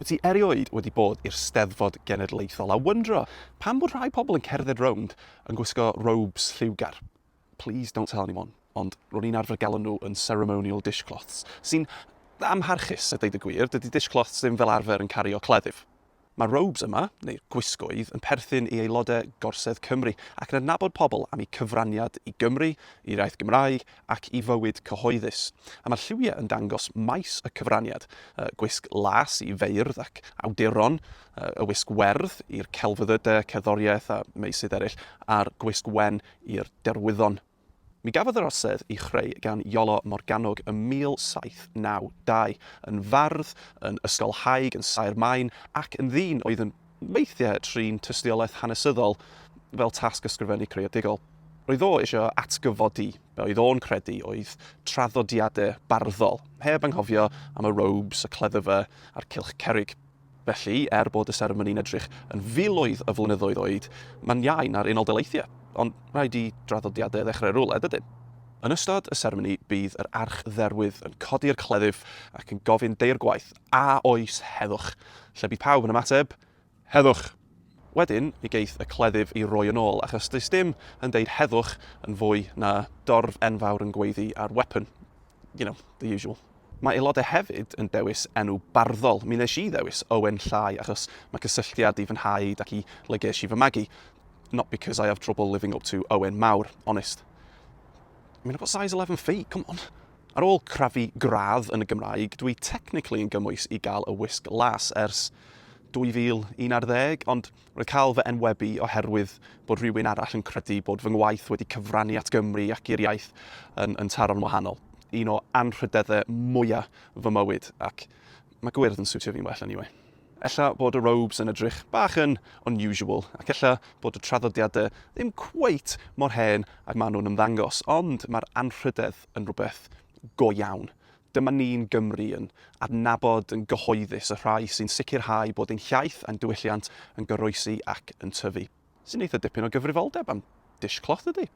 Wyt ti erioed wedi bod i'r Steddfod Genedlaethol a wyndro pam bod rhai pobl yn cerdded rownd yn gwisgo robes lliwgar? Please don't tell anyone, ond ro'n i'n arfer galw nhw yn ceremonial dishcloths, sy'n amharchus a deud y gwir, dydy dishcloths ddim fel arfer yn cario cleddyf. Mae'r robes yma, neu'r gwisgoedd, yn perthyn i aelodau Gorsedd Cymru ac yn adnabod pobl am eu cyfraniad i Gymru, i'r iaith Gymraeg ac i fywyd cyhoeddus. A mae'r lliwiau yn dangos maes y cyfraniad, y gwisg las i feirdd ac awduron, y wisg werdd i'r celfyddydau, cerddoriaeth a meysydd eraill, a'r gwisg wen i'r derwyddon. Mi gafodd yr orsedd ei chreu gan Iolo Morganwg ym 1792, yn fardd, yn ysgolhaig, yn saer maen, ac yn ddyn oedd yn weithiau trin tystiolaeth hanesyddol fel tasg ysgrifennu creadigol. Roedd o eisiau atgyfodi be oedd o'n credu oedd traddodiadau barddol, heb anghofio am y robes, y cleddyfau a'r cylch cerrig. Felly, er bod y seremoni'n edrych yn filoedd o flynyddoedd oed, mae'n iau na'r Unol Daleithiau. Ond rhaid i draddodiadau ddechrau rywle, dydyn? Yn ystod y seremoni bydd yr Archdderwydd yn codi'r cleddyf ac yn gofyn deirgwaith, A oes heddwch? Lle bydd pawb yn ymateb, Heddwch! Wedyn, mi geith y cleddyf ei roi yn ôl, achos does dim yn deud heddwch yn fwy na dorf enfawr yn gweiddi ar weapon. You know, the usual. Mae aelodau hefyd yn dewis enw barddol. Mi wnes i ddewis Owen Llai achos mae cysylltiad i fy nhaid ac i le ges i fy magu. Not because I have trouble living up to Owen Mawr, honest. I mean, I've got size 11 feet, come on. Ar ôl crafu gradd yn y Gymraeg, dwi technically yn gymwys i gael y wisg las ers 2011, ond roedd cael fy enwebu oherwydd bod rhywun arall yn credu bod fy ngwaith wedi cyfrannu at Gymru ac i'r iaith yn, yn taro'n wahanol. Un o anrhydeddau mwyaf fy mywyd, ac mae gwyrdd yn siwtio fi'n well anyway. Ella bod y robes yn edrych bach yn unusual, ac ella bod y traddodiadau ddim cweit mor hen ag maen nhw'n ymddangos, ond mae'r anrhydedd yn rhywbeth go iawn. Dyma ni'n Gymry yn adnabod yn gyhoeddus y rhai sy'n sicrhau bod ein hiaith a'n diwylliant yn goroesi ac yn tyfu. Sy'n eitha dipyn o gyfrifoldeb am dishcloth, dydy?